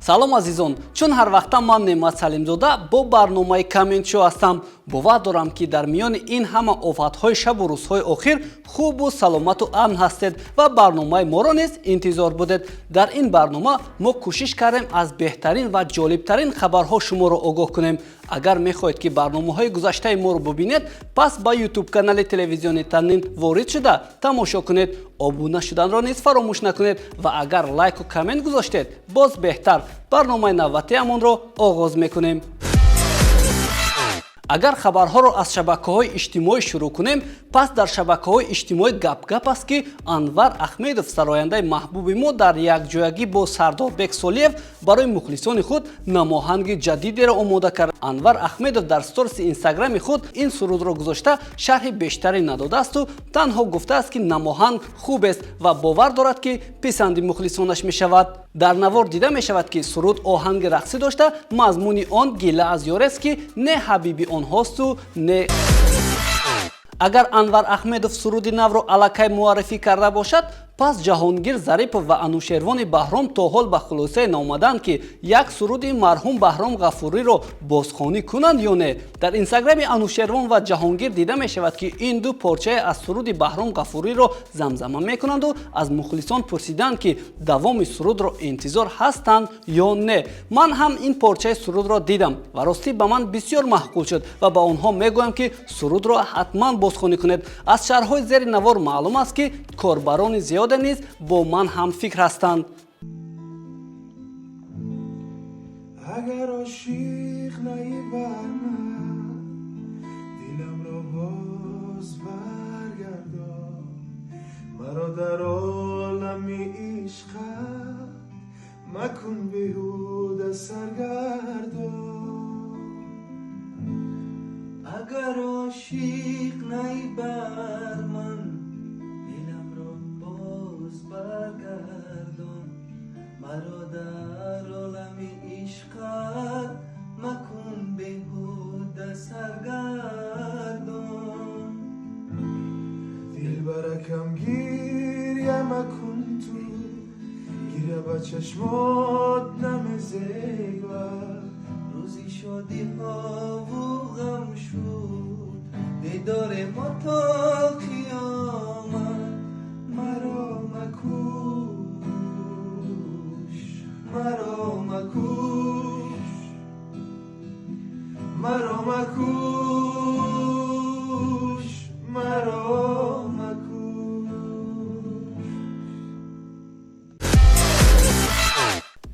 Салом, азизон! Чун ҳар вақта, ман Неъмат Салимзода бо барномаи Комментшоу ҳастам. Бовар дорам, ки дар миёни ин ҳама офатҳои шабу рӯзҳои охир хубу саломату амн ҳастед ва барномаи моро низ интизор будед. Дар ин барнома мо кӯшиш кардем, аз беҳтарин ва ҷолибтарин хабарҳо шуморо огоҳ кунем. Агар мехоҳед, ки барномаҳои гузаштаи моро бубинед, пас ба Ютуб канали телевизиони Танин ворид шуда тамошо кунед. Обуна шуданро низ фаромӯш накунед ва агар лайку коммент гузоштед, боз беҳтар. Барномаи навбатиамонро оғоз мекунем. Агар хабарҳоро аз шабакаҳои иҷтимоӣ шурӯъ кунем, пас дар шабакаҳои иҷтимоӣ гап-гап аст, ки Анвар Ахмедов, сарояндаи маҳбуби мо, дар якҷоягӣ бо Сардорбек Солиев барои мухлисони худ намоҳанги ҷадидеро омода кард. Анвар Ахмедов дар сториси Инстаграми худ ин сурудро гузошта, шарҳи бештаре надодаасту танҳо гуфтааст, ки намоҳанг хубест ва бовар дорад, ки писанди мухлисонаш мешавад. Дар навор дида мешавад, ки суруд оҳанги рақсӣ дошта, мазмуни он гила аз ёрест, ки не ҳабиби онҳосту не. Агар Анвар Ахмедов суруди навро аллакай муаррифӣ карда бошад, пас Ҷаҳонгир Зарипов ва Анушервони Баҳром то ҳол ба хулосае наомаданд, ки як суруди марҳум Баҳром Ғафуриро бозхонӣ кунанд ё не. Дар Инстаграми Анушервон ва Ҷаҳонгир дида мешавад, ки ин ду порчае аз суруди Баҳром Ғафуриро замзама мекунанду аз мухлисон пурсиданд, ки давоми сурудро интизор ҳастанд ё не. Ман ҳам ин порчаи сурудро дидам ва ростӣ ба ман бисёр маъқул шуд ва ба онҳо мегӯям, ки сурудро ҳатман бозхонӣ кунед. Аз шарҳҳои зери навор маълум аст, ки корбарони зиёде низ бо ман ҳамфикр ҳастанд. Агар ошиқ наи бар ман, диламро боз баргардон. Маро дар олами ишқат макун беҳуда саргардон. Агар ошиқ наи бар ман, диламро боз баргардон. Маро дар олами ишқат макун беҳуда саргардон. Дилбаракам, гиря макун ту, гиря ба чашмот намезебад. Рӯзи шодиҳову ғам шуд дидори мо то қиёмат. Маро макуш, маро макуш, маро макуш, маро макуш.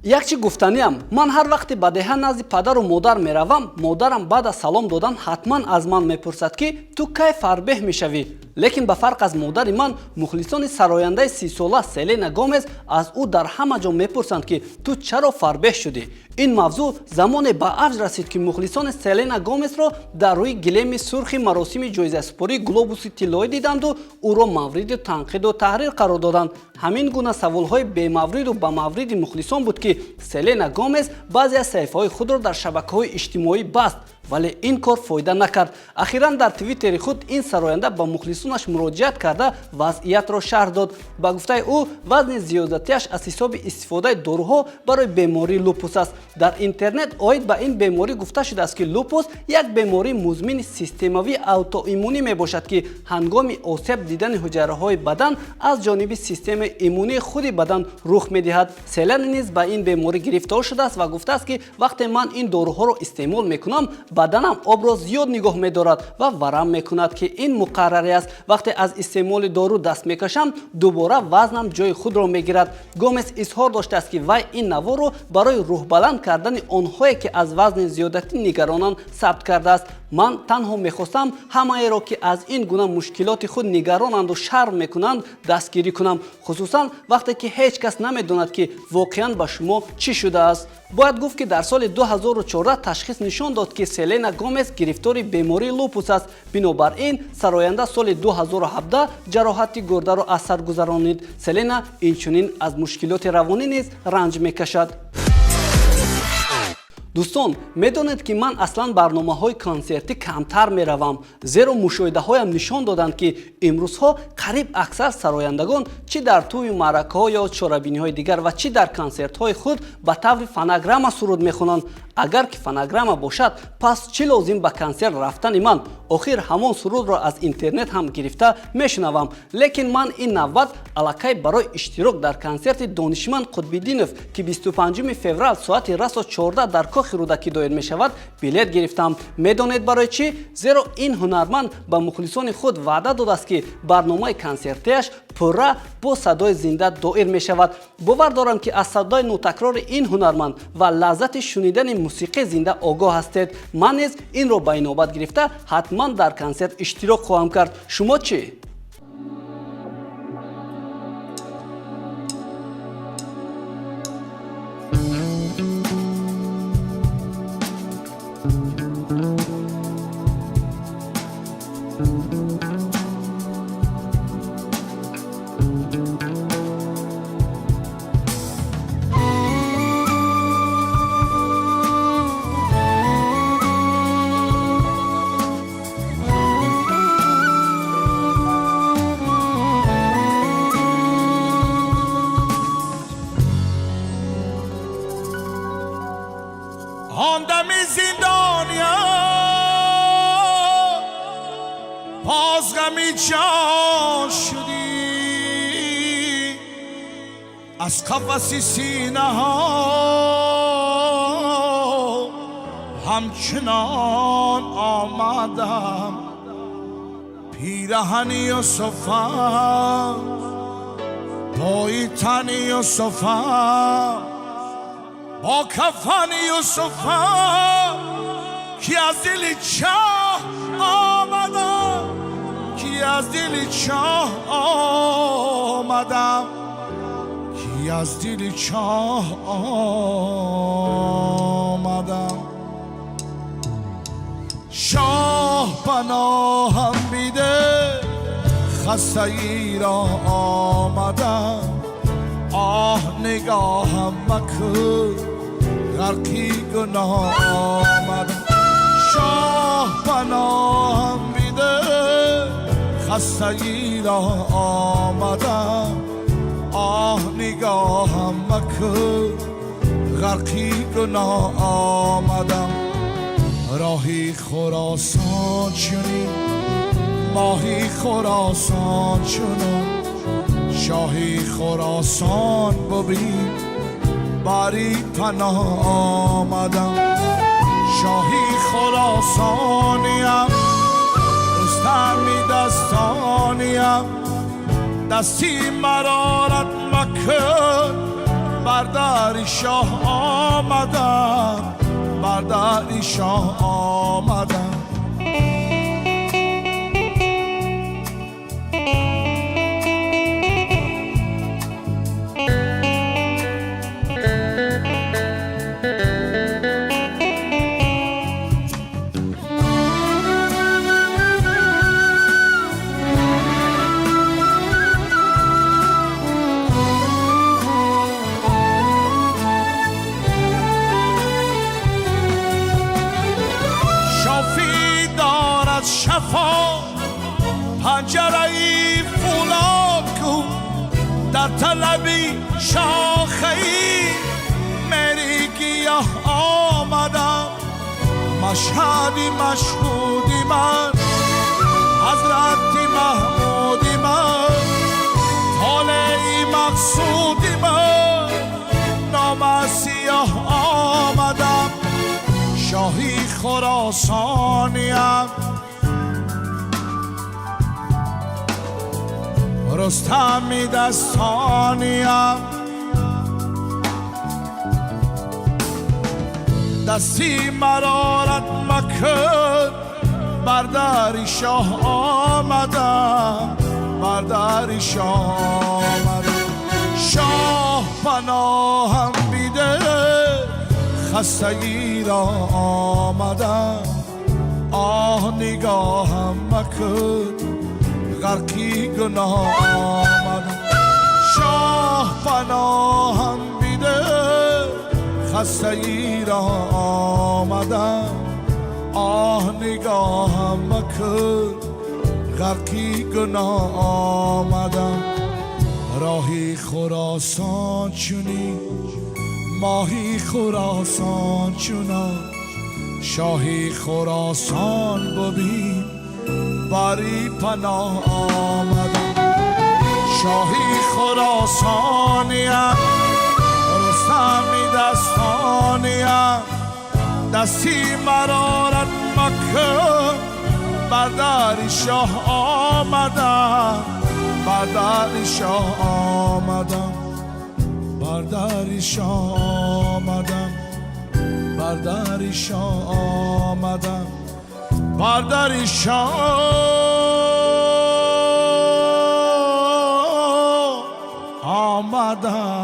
Як чи гуфтаниам: ман ҳар вақте ба деҳа назди падару модар меравам, модарам баъд аз салом додан ҳатман аз ман мепурсад, ки ту кай фарбеҳ мешавӣ? Лекин ба фарқ аз модари ман, мухлисони сарояндаи 30-сола Селена Гомес аз ӯ дар ҳама ҷо мепурсанд, ки ту чаро фарбеҳ шудӣ? Ин мавзӯъ замоне ба авҷ расид, ки мухлисони Селена Гомесро дар рӯи гилеми сурхи маросими ҷоизасупории Глобуси тиллоӣ диданду ӯро мавриди танқиду таҳрир қарор доданд. Ҳамин гуна саволҳои бемавриду ба мавриди мухлисон буд, ки Селена Гомес баъзе аз саҳифаҳои худро дар шабакаҳои иҷтимоӣ баст, вале ин кор фоида накард. Ахиран дар Твиттери худ ин сароянда ба мухлисонаш муроҷиат карда, вазъиятро шарҳ дод. Ба гуфтаи ӯ, вазни зиёдатиаш аз ҳисоби истифодаи доруҳо барои бемории лупус аст. Дар интернет оид ба ин беморӣ гуфта шудааст, ки лупус як бемории музмини системавии аутоиммунӣ мебошад, ки ҳангоми осеб дидани ҳуҷайраҳои бадан аз ҷониби системаи иммунии худи бадан рух медиҳад. Селена низ ба ин беморӣ гирифтор шудааст ва гуфтааст, ки вақте ман ин доруҳоро истеъмол мекунам, баданам обро зиёд нигоҳ медорад ва варам мекунад, ки ин муқаррарӣ аст. Вақте аз истеъмоли дору даст мекашам, дубора вазнам ҷои худро мегирад. Гомес изҳор доштааст, ки вай ин наворро барои рӯҳбаланд кардани онҳое, ки аз вазни зиёдатӣ нигаронанд, сабт кардааст. Ман танҳо мехостам ҳамаеро, ки аз ин гуна мушкилоти худ нигаронанду шарм мекунанд, дастгирӣ кунам, хусусан вақте ки ҳеҷ кас намедонад, ки воқеан ба шумо чӣ шудааст. Бояд гуфт, ки дар соли 2014 ташхис нишон дод, ки Селена Гомес гирифтори бемории лупус аст. Бинобар ин сароянда соли 2017 ҷароҳати гурдаро аз сар гузаронид. Селена инчунин аз мушкилоти равонӣ низ ранҷ мекашад. Дӯстон, медонед, ки ман аслан барномаҳои консертӣ камтар меравам, зеро мушоҳидаҳоям нишон доданд, ки имрӯзҳо қариб аксар сарояндагон чӣ дар тӯю маъракаҳо ё чорабиниҳои дигар ва чӣ дар консертҳои худ ба таври фонограмма суруд мехонанд. Агар ки фонограмма бошад, пас чӣ лозим ба консерт рафтани ман? Охир ҳамон сурудро аз интернет ҳам гирифта мешунавам. Лекин ман ин навбат аллакай барои иштирок дар консерти Донишманд Қутбиддинов, ки 25 феврал соати расо 14 дар Кохи Рӯдакӣ доир мешавад, билет гирифтам. Медонед барои чӣ? Зеро ин ҳунарманд ба мухлисони худ ваъда додааст, ки барномаи консертияш пурра бо садои зинда доир мешавад. Бовар дорам, ки аз садои нотакрори ин ҳунарманд ва лаззати шунидани мусиқии зинда огоҳ ҳастед. Ман низ инро ба инобат гирифта, ҳатман дар консерт иштирок хоҳам кард. Шумо чӣ? Он дами зиндониям, باز غمی جان شدی. از قفس سینه ها همچنان آمدم. پیرهن یوسفم، پای تن یوسفم، با کفن یوسفم که از دل چاه آمدم، که از دل چاه آمدم، که از دل چاه آمدم. شاه پناهم بیده، خسته ای را آمدم. آه، نگاهم مکن، غرقی گناه آمدم. شاه پناهم بیده، خسته ای را آمدم. آه، نگاهم مکن، غرقی گناه آمدم. راهی خراسان چنین، ماهی خراسان چنان، شاهی خراسان ببین، باری پناه آمدم. شاهی خراسانیم، رستمی دستانیم، دستی مرارت مکن، بر در شاه آمدم، بر در شاه آمدم. شافی دارد شفا، پنجره ای فولاد کو، در طلبی شاخه ای میری گیاه آمدم. مشهدی مشهودی من، حضرت محمودی من، طالعی مقصودی من، نام سیاه آمدم. شاهی خراسانیم، رستمی دستانیم، دستی مرارت مکن، بر در شاه آمدم، بر در شاه آمدم. شاه پناهم بیده، خستگی را آمدم. آه، نگاهم مکن، غرقی گناه آمدم. شاه پناهم بیده، Хастаи ро омадам, оҳ нигоҳам макун, ғарқи гуноҳ омадам. Роҳи Хуросон чунин, моҳи Хуросон чунон, шоҳи Хуросон бибин, бари паноҳ омадам. Шоҳи Хуросониям, Рустами дастониям, дасти маро рад макун, бар дари шоҳ омадам, бар дари шоҳ омадам, бар дари шоҳ омадам, бар дари шоҳ омадам, бар дари шоҳ омадам.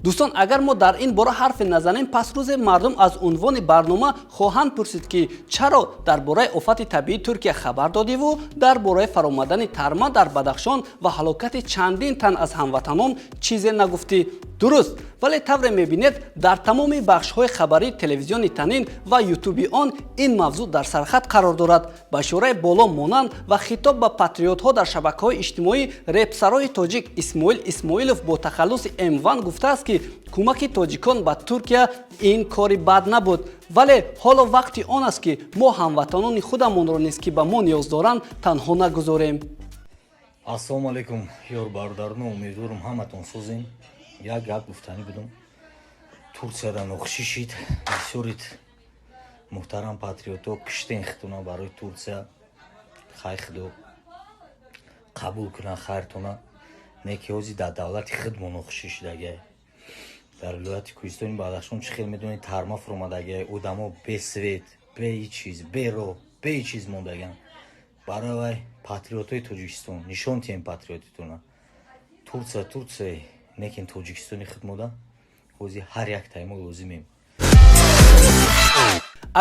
Дӯстон, агар мо дар ин бора ҳарфе назанем, пас рӯзе мардум аз унвони барнома хоҳанд пурсид, ки чаро дар бораи офати табиии Туркия хабар додиву дар бораи фаромадани тарма дар Бадахшон ва ҳалокати чандин тан аз ҳамватанон чизе нагуфтӣ. Дуруст, вале тавре мебинед, дар тамоми бахшҳои хабарии телевизиони Танин ва ютуби он ин мавзӯъ дар сархат қарор дорад. Ба ишораи боло монанд ва хитоб ба патриотҳо дар шабакаҳои иҷтимоӣ репсарои тоҷик Исмоил Исмоилов бо тахаллуси М1 гуфтааст, ки кӯмаки тоҷикон ба Туркия ин кори бад набуд, вале ҳоло вақти он аст, ки мо ҳамватанони худамонро низ, ки ба мо ниёз доранд, танҳо нагузорем. Ассалому алайкум, ёр бародарно, умедворам, ҳаматон созем. Як гап гуфтанӣ будам. Турсияда нохушӣ шид. Бисёрит муҳтарам патриото киштен хитуна барои Турсия. Хай, худо қабул куна хайртона. Не ки ҳози дар давлати худмо нохушӣ шидагай. Дар вилояти Кӯҳистони Бадахшон, чӣ хел медонед, тарма фуромадагай, одамо бе свет, бе ҳеҷ чиз, бе роҳ, бе ҳеҷ чиз мондаган. Барои вай, патриотои Тоҷикистон, нишон тиҳем патриотитона. Турсия Турсия, лекин Тоҷикистони худмода ҳози ҳар як таймо лозимем.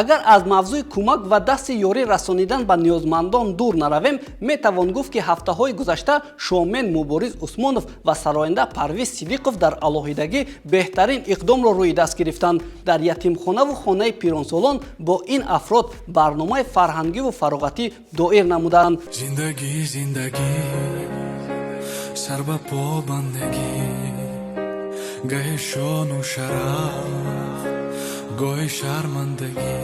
Агар аз мавзӯи кӯмак ва дасти ёрӣ расонидан ба ниёзмандон дур наравем, метавон гуфт, ки ҳафтаҳои гузашта шоумен Мубориз Усмонов ва сароянда Парвиз Сидиқов дар алоҳидагӣ беҳтарин иқдомро рӯи даст гирифтанд. Дар ятимхонаву хонаи пиронсолон бо ин афрод барномаи фарҳангиву фароғатӣ доир намуданд. Зиндагӣ, зиндагӣ, сар ба по бандагӣ, гаҳе шону шараф, гоҳе шармандагӣ.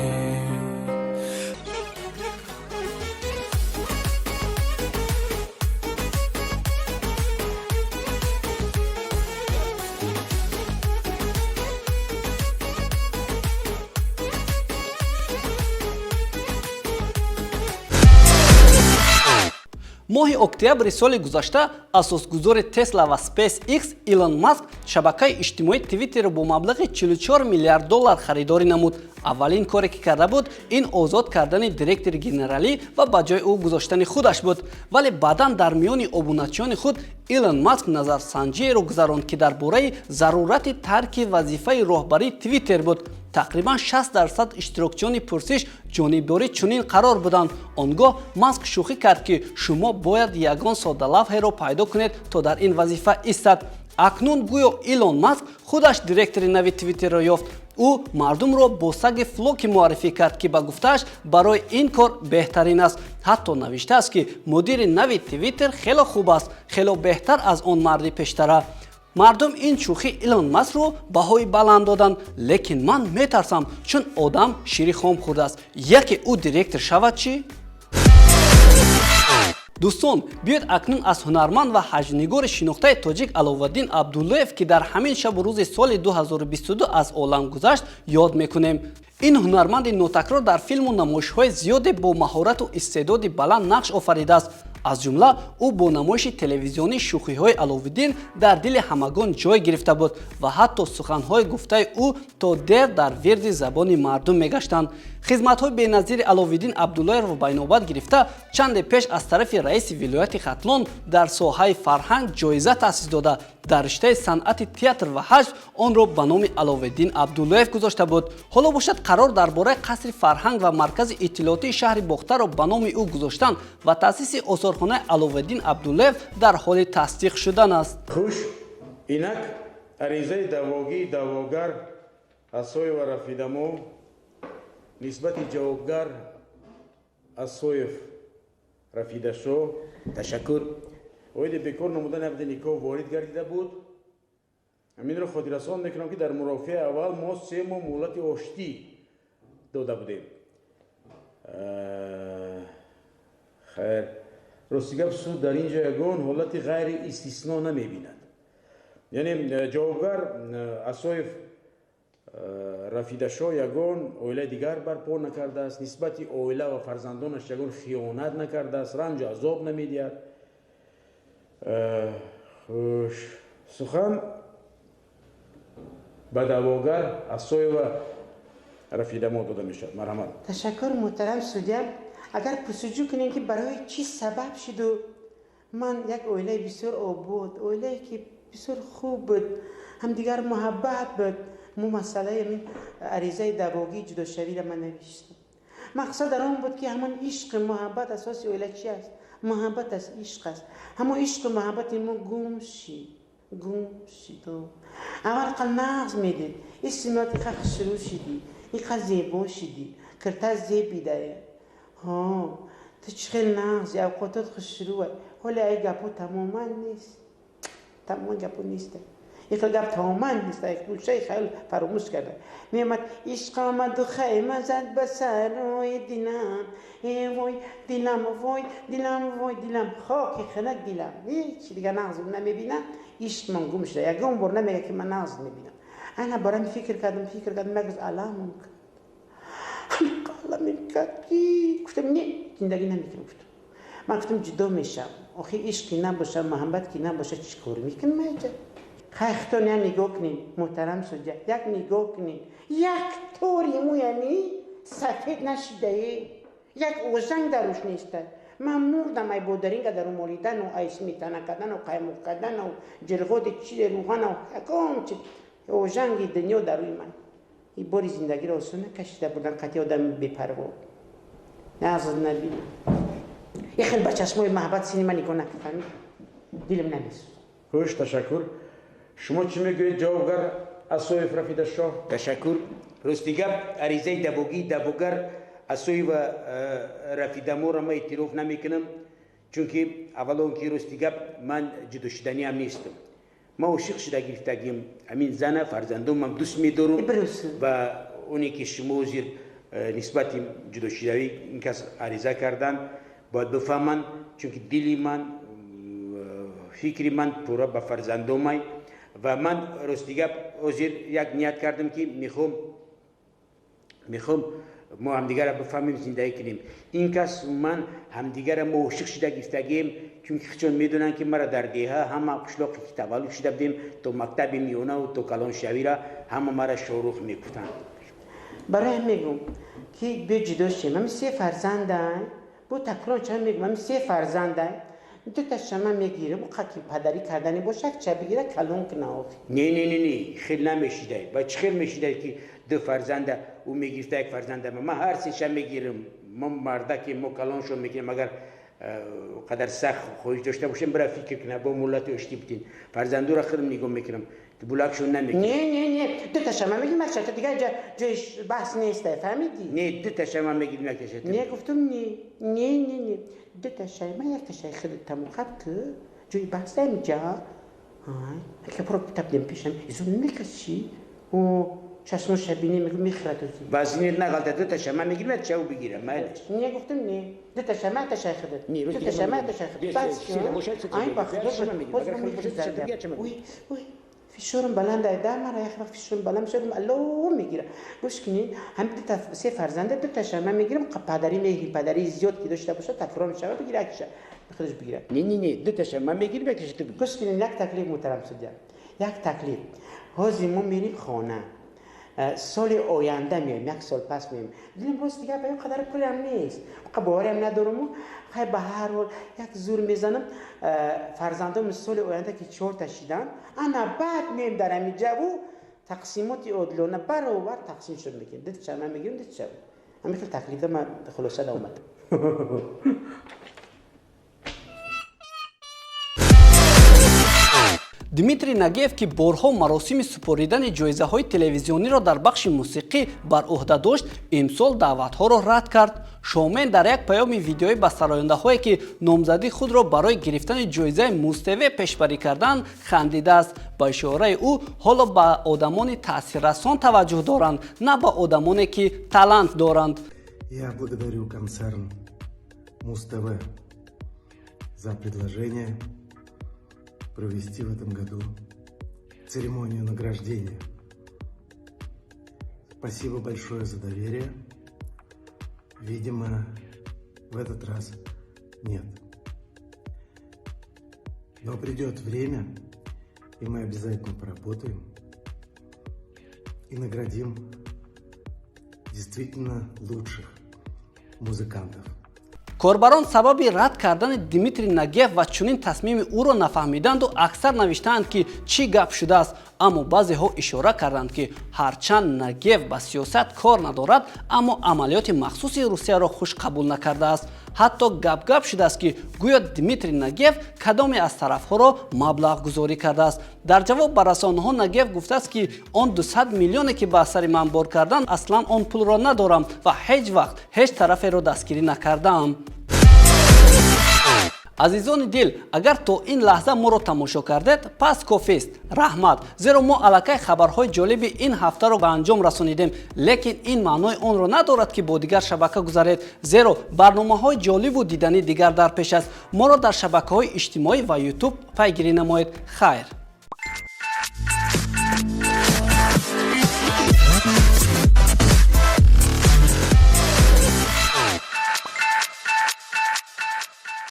Моҳи октябри соли гузашта асосгузори Тесла ва SpaceX Илон Маск шабакаи иҷтимоии Твиттерро бо маблағи 44 миллиард доллар харидорӣ намуд. Аввалин коре, ки карда буд, ин озод кардани директори генералӣ ва ба ҷои ӯ гузоштани худаш буд. Вале баъдан дар миёни обуначиёни худ Илон Маск назарсанҷиеро гузаронд, ки дар бораи зарурати тарки вазифаи роҳбарии Твиттер буд. Тақрибан 60% иштирокчиёни пурсиш ҷонибдори чунин қарор буданд. Он гоҳ Маск шӯхӣ кард, ки шумо бояд ягон соддалавҳеро пайдо кунед, то дар ин вазифа истад. Акнун гӯё Илон Маск худаш директори нави Твиттерро ёфт. Ӯ мардумро бо саги Флоки муаррифӣ кард, ки ба гуфтааш барои ин кор беҳтарин аст. Ҳатто навиштааст, ки мудири нави Твиттер хело хуб аст, хело беҳтар аз он марди пештара. Мардум ин шӯхи Илон Маскро баҳои баланд доданд, лекин ман метарсам, чун одам шири хом хӯрдааст. Яке ӯ директор шавад, чӣ? Дӯстон, биёед акнун аз ҳунарманд ва ҳаҷвнигори шинохтаи тоҷик Аловуддин Абдуллоев, ки дар ҳамин шабу рӯзи соли 2022 аз олам гузашт, ёд мекунем. Ин ҳунарманди нотакрор дар филму намоишҳои зиёде бо маҳорату истеъдоди баланд нақш офаридааст. Аз ҷумла ӯ бо намоиши телевизионии «Шӯхиҳои Аловуддин» дар дили ҳамагон ҷой гирифта буд ва ҳатто суханҳои гуфтаи ӯ то дер дар вирди забони мардум мегаштанд. Хизматҳои беназири Аловиддин Абдуллоевро ба инобат гирифта, чанде пеш аз тарафи раиси вилояти Хатлон дар соҳаи фарҳанг ҷоиза таъсис дода, дар риштаи санъати театр ва ҳаҷв онро ба номи Аловиддин Абдуллоев гузошта буд. Ҳоло бошад, қарор дар бораи қасри фарҳанг ва маркази иттилоотии шаҳри Бохтарро ба номи ӯ гузоштан ва таъсиси осорхонаи Аловиддин Абдуллоев дар ҳоли тасдиқ шудан аст. Хуш, инак аризаи даъвогии даъвогар Асоева Рафидамо нисбати ҷавобгар Асоев Рафидашо Ташаккур. Оиди бекор намудани ақди никоҳ ворид гардида буд. Ҳаминро хотиррасон мекунам, ки дар мурофиаи аввал мо 3 моҳ муҳлати оштӣ дода будем. Хайр, рости гап, суд дар ин ҷо ягон ҳолати ғайри истисно намебинад. Яъне ҷавобгар Асоев Рафидашо ягон оилаи дигар барпо накардааст, нисбати оила ва фарзандонаш ягон хиёнат накардааст, ранҷу азоб намедиҳад. Хуш, сухан ба даъвогар Асоева Рафидамо дода мешавад. Марҳамат. Ташаккур, муҳтарам судья. Агар пурсуҷӯ кунем, ки барои чӣ сабаб шуду ман як оилаи бисёр обод, оилае ки бисёр хуб буд, ҳамдигар муҳаббат буд, мо масъалаи ҳамин аризаи даъвогии ҷудошавиро ман навиштам, мақсад дар он буд, ки ҳамон ишқи муҳаббат, асоси оила чи аст? Муҳаббат аст, ишқ аст. Ҳамон ишқу муҳаббати мо гум шид, гум шид. Аввал қал нағз медид, исмиёт иқа хушрӯ шидӣ, иқа зебо шидӣ, кирта зебидае. Ҳо, ту чӣ хел нағзи, авқотот хушрӯа. Ҳоле ай гапҳо тамоман нест, тамоман гапҳо нест, ин гап тамоман нест. Гӯшаи хаёл фаромӯш карда меомад: ишқ омаду хайма зад ба сарои дилам, э вой дилам, вой дилам, вой дилам, хоки хинак дилам. Ҳеч дигар нағз намебинам, ишқмон гум шуда. Ягон бор намега, ки ман нағз мебинам. Ана барам фикр кардам, фикр кардам, як рӯз аламам кард, аламем кард, ки гуфтам: не, зиндагӣ намекунам. Гуфтам, ман гуфтам, ҷудо мешавам. Охи ишқ ки набоша, муҳаббат ки набоша, чӣ кор мекунам айҷа? Хай, худтон як нигоҳ кунед, муҳтарам судья, як нигоҳ кунед, як тори мӯями сафед нашидае, як ожанг даруш неста. Ман мурдам ай бодаринга дару молидану, ай сметана кардану, қаймоқ кардану, ҷирғоди чи, рӯғану, ягон чи ожанги дунё дар рӯи ман. И бори зиндагиро осон накашида бурдан қатъи одами бепарво. Нағз набинам, як хел ба чашмои маҳаббат сини ман нигоҳ накард, фаҳмид, дилам намесӯзад. Хуш, ташаккур. Шумо чӣ мегӯед, ҷавобгар Асоев Рафидашоҳ? Ташаккур. Рости гап, аризаи даъвогии даъвогар Асоева Рафидаморо ман эътироф намекунам, чунки аввалон ки, рости гап, ман ҷудошуданиам нестам. Ман ошиқ шуда гирифтагим ҳамин зана, фарзандонмам дӯст медорам. Ва оне ки шумо ҳозир нисбати ҷудошудавӣ ин кас ариза кардан, бояд бифаҳманд, чунки дили ман, фикри ман пурра ба фарзандомай. Ва ман, рости гап, ҳозир як ният кардам, ки мехоҳам мо ҳамдигарро бифаҳмем, зиндагӣ кунем. Ин кас, ман ҳамдигарро мо ошиқ шуда гирифтагием, чунки худшон медонанд, ки мара дар деҳа ҳама қишлоқе ки таваллуд шуда будем, то мактаби миёнаву то калоншавиро ҳама мара Шорух мегуфтанд. Барои ҳам мегӯм, ки биё ҷудо шем. Ҳами се фарзанда бо такрор ча мегӯм, ҳами се фарзанда, дуташа ман мегирам, ки падарӣ кардани боша, якча бигира, калон куна охи. Не, не, не, не, хел намешидай. Ба чӣ хел мешидай, ки ду фарзанда ӯ мегирифта, як фарзанда? Ман ҳар сеша мегирам. Мо мардаке, мо калоншон мекунем. Агар қадар сахт хоҳиш дошта бошем, бира фикр куна, бо муҳлати оштӣ битин. Фарзандура худам нигоҳ мекунам, булакшон намекунам. Не, не, не, дуташа ман мегирам, якча дигар ҷои баҳс нест, фаҳмидӣ? Не, дуташа ман мегирам, якташа. Не, гуфтам, не, не, не, не, дуташаи ман, якташаи худат, тамом ки ҷои баҳс инҷа. Капро табдем пешам изо мекашӣ, о чашмоша бинӣ, мегӯ мехӯрад. Вазинет нағалта, дуташа ман мегирам, якча ӯ бигирам, майлаш. Не, гуфтам, не, дуташа ман, якташаи худат, дуташа ман, якташаи худат. Ай, ба худо, ой, ой, фишорам баланд ай, мара як вақт фишорам баланд мешавад, алло мегира. Гӯш кунед, ҳам дута се фарзанда, дуташа ман мегирам, падари, меҳри падари зиёд ки дошта бошад, такрор мешавад, бигира, якша худаш бигира. Не, не, не, дуташа ман мегирам, якаша ту бигир. Гӯш кунед, як таклиф, муҳтарам судья, як таклиф. Ҳозир мо мерим хона. Соли оянда меоем, як сол пас меоем. Дилам рост дигар ба ин қадар пулам нест, боварам надорам. Хай, ба ҳар ҳол як зур мезанам. Фарзандом соли оянда ки чорта шидан, ана баъд меоем дар ҳамин ҷаву тақсимоти одилона баробар тақсим шуд мекунем. Дидча ман мегирам, дидча. Ҳамин хел таклифда ман хулоса омадам. Дмитрий Нагиев, ки борҳо маросими супоридани ҷоизаҳои телевизиониро дар бахши мусиқӣ бар ӯҳда дошт, имсол даъватҳоро рад кард. Шоумен дар як паёми видеоӣ ба сарояндаҳое, ки номзадии худро барои гирифтани ҷоизаи Муз-ТВ пешбарӣ карданд, хандидааст. Ба ишораи ӯ, ҳоло ба одамони таъсиррасон таваҷҷӯҳ доранд, на ба одамоне, ки талант доранд. Я благодарю концерн Муз-ТВ за предложение провести в этом году церемонию награждения. Спасибо большое за доверие. Видимо, в этот раз нет. Но придет время, и мы обязательно поработаем и наградим действительно лучших музыкантов. Корбарон сабаби рад кардани Дмитрий Нагиев ва чунин тасмими ӯро нафаҳмиданду аксар навиштаанд, ки чӣ гап шудааст. Аммо баъзеҳо ишора карданд, ки ҳарчанд Нагиев ба сиёсат кор надорад, аммо амалиёти махсуси Русияро хуш қабул накардааст. Ҳатто гапгап шудааст, ки гӯё Дмитрий Нагиев кадоме аз тарафҳоро маблағгузорӣ кардааст. Дар ҷавоб ба расонаҳо Нагиев гуфтааст, ки он 200 миллионе, ки ба сари ман бор карданд, аслан он пулро надорам ва ҳеҷ вақт ҳеҷ тараферо дастгирӣ накардаам. Азизони дил, агар то ин лаҳза моро тамошо кардед, пас кофист, раҳмат, зеро мо аллакай хабарҳои ҷолиби ин ҳафтаро ба анҷом расонидем. Лекин ин маънои онро надорад, ки бо дигар шабака гузаред, зеро барномаҳои ҷолибу диданӣ дигар дар пеш аст. Моро дар шабакаҳои иҷтимоӣ ва Ютуб пайгирӣ намоед. Хайр.